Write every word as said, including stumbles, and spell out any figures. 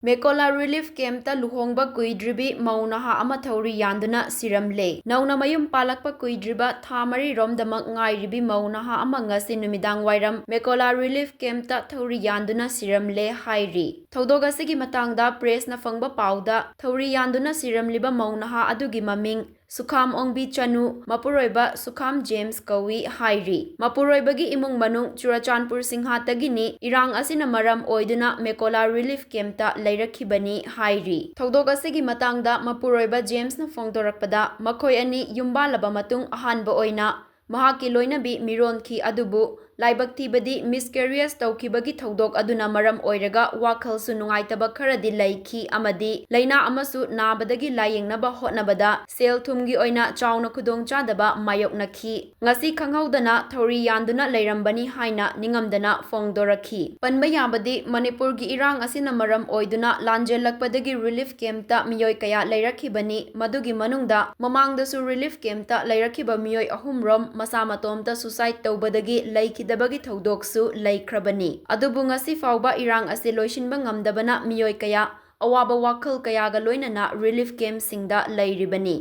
ꯃꯦꯀꯣꯂꯥ relief ꯀꯦꯝꯞꯇ ꯂꯨꯍꯣꯡꯕ ꯀꯨꯏꯗ꯭ꯔꯤꯕꯤ ꯃꯧ ꯅꯍꯥ ꯑꯃ ꯊꯧꯔꯤ ꯌꯥꯟꯗꯨꯅ ꯁꯤꯔꯝꯂꯦ꯫ ꯅꯧꯅ ꯃꯌꯨꯝ ꯄꯥꯜꯂꯛꯄ ꯀꯨꯏꯗ꯭ꯔꯤꯕ ꯊꯥ ꯃꯔꯤꯔꯣꯝꯗꯃꯛ ꯉꯥꯏꯔꯤꯕꯤ ꯃꯧ ꯅꯍꯥ ꯑꯃ ꯉꯁꯤ ꯅꯨꯃꯤꯗꯥꯡ ꯋꯥꯏꯔꯝ ꯃꯦꯀꯣꯂꯥ ꯔꯤꯂꯤꯐ ꯀꯦꯝꯞꯇ ꯊꯧꯔꯤ ꯌꯥꯟꯗꯨꯅ ꯁꯤꯔꯝꯂꯦ ꯍꯥꯏꯔꯤ꯫ ꯊꯧꯗꯣꯛ ꯑꯁꯤꯒꯤ ꯃꯇꯥꯡꯗ ꯄ꯭ꯔꯦꯁꯅ ꯐꯪꯕ ꯄꯥꯎꯗ, ꯊꯧꯔꯤ ꯌꯥꯟꯗꯨꯅ ꯁꯤꯔꯝꯂꯤꯕ ꯃꯧ ꯅꯍꯥ ꯑꯗꯨꯒꯤ ꯃꯃꯤꯡ ꯁꯨꯈꯥꯝ ꯑꯣꯡꯕꯤ ꯆꯅꯨ, ꯃꯄꯨꯔꯣꯏꯕ ꯁꯨꯈꯥꯝ ꯖꯦꯝꯁ ꯀꯧꯏ ꯍꯥꯏꯔꯤ꯫ ꯃꯄꯨꯔꯣꯏꯕꯒꯤ ꯏꯃꯨꯡ ꯃꯅꯨꯡ ꯆꯨꯔꯆꯥꯟꯄꯨꯔ ꯁꯤꯡꯍꯥꯠꯇꯒꯤꯅꯤ꯫ ꯏꯔꯥꯡ ꯑꯁꯤꯅ ꯃꯔꯝ ꯑꯣꯏꯗꯨꯅ ꯃꯦꯀꯣꯂꯥ ꯔꯤꯂꯤꯐ ꯀꯦꯝꯞꯇ ꯂꯩꯔꯛꯈꯤꯕꯅꯤ ꯍꯥꯏꯔꯤ꯫ ꯊꯧꯗꯣꯛ ꯑꯁꯤꯒꯤ ꯃꯇꯥꯡꯗ ꯃꯄꯨꯔꯣꯏꯕ ꯖꯦꯝꯁꯅ ꯐꯣꯡꯗꯣꯔꯛꯄꯗ, ꯃꯈꯣꯏ ꯑꯅꯤ ꯌꯨꯝꯕꯥꯜꯂꯕ ꯃꯇꯨꯡ ꯑꯍꯥꯟꯕ ꯑꯣꯏꯅ ꯃꯍꯥꯛꯀꯤ ꯂꯣꯏꯅꯕꯤ ꯃꯤꯔꯣꯟꯈꯤ, ꯑꯗꯨꯕꯨ ꯂꯥꯏꯕꯛ ꯊꯤꯕꯗꯤ ꯃꯤꯁꯀꯦꯔꯤꯌꯁ ꯇꯧꯈꯤꯕꯒꯤ ꯊꯧꯗꯣꯛ ꯑꯗꯨꯅ ꯃꯔꯝ ꯑꯣꯏꯔꯒ ꯋꯥꯈꯜꯁꯨ ꯅꯨꯡꯉꯥꯏꯇꯕ ꯈꯔꯗꯤ ꯂꯩꯈꯤ ꯑꯃꯗꯤ ꯂꯥꯏꯅꯥ ꯑꯃꯁꯨ ꯅꯥꯕꯗꯒꯤ ꯂꯥꯌꯦꯡꯅꯕ ꯍꯣꯠꯅꯕꯗ ꯁꯦꯜ ꯊꯨꯝꯒꯤ ꯑꯣꯏꯅ ꯆꯥꯎꯅ ꯈꯨꯗꯣꯡꯆꯥꯗꯕ ꯃꯥꯌꯣꯛꯅꯈꯤ꯫ ꯉꯁꯤ ꯈꯪꯍꯧꯗꯅ ꯊꯧꯔꯤ ꯌꯥꯟꯗꯨꯅ ꯂꯩꯔꯝꯕꯅꯤ ꯍꯥꯏꯅ ꯅꯤꯡꯉꯝꯗꯅ ꯐꯣꯡꯗꯣꯔꯛꯈꯤ꯫ ꯄꯟꯕ ꯌꯥꯕꯗꯤ, ꯃꯅꯤꯄꯨꯔꯒꯤ ꯏꯔꯥꯡ ꯑꯁꯤꯅ ꯃꯔꯝ ꯑꯣꯏꯗꯨꯅ ꯂꯥꯟꯖꯦꯜꯂꯛꯄꯗꯒꯤ ꯔꯤꯂꯤꯐ ꯀꯦꯝꯞꯇ ꯃꯤꯑꯣꯏ ꯀꯌꯥ ꯂꯩꯔꯛꯈꯤꯕꯅꯤ꯫ ꯃꯗꯨꯒꯤ ꯃꯅꯨꯡꯗ ꯃꯃꯥꯡꯗꯁꯨ ꯔꯤꯂꯤꯐ ꯀꯦꯝꯞꯇ ꯂꯩꯔꯛꯈꯤꯕ ꯃꯤꯑꯣꯏ ꯑꯍꯨꯝꯔꯣꯝ ꯃꯁꯥ ꯃꯇꯣꯝꯇ ꯁꯨꯁꯥꯏꯗ ꯇꯧꯕꯗꯒꯤ ꯂꯩꯈꯤꯗꯕꯒꯤ ꯊꯧꯗꯣꯛꯁꯨ ꯂꯩꯈ꯭ꯔꯕꯅꯤ꯫ ꯑꯗꯨꯕꯨ ꯉꯁꯤ ꯐꯥꯎꯕ ꯏꯔꯥꯡ ꯑꯁꯤ ꯂꯣꯏꯁꯤꯟꯕ ꯉꯝꯗꯕꯅ ꯃꯤꯑꯣꯏ ꯀꯌꯥ ꯑꯋꯥꯕ ꯋꯥꯈꯜ ꯀꯌꯥꯒ ꯂꯣꯏꯅꯅ ꯔꯤꯂꯤꯐ ꯀꯦꯝꯞꯁꯤꯡꯗ ꯂꯩꯔꯤꯕꯅꯤ꯫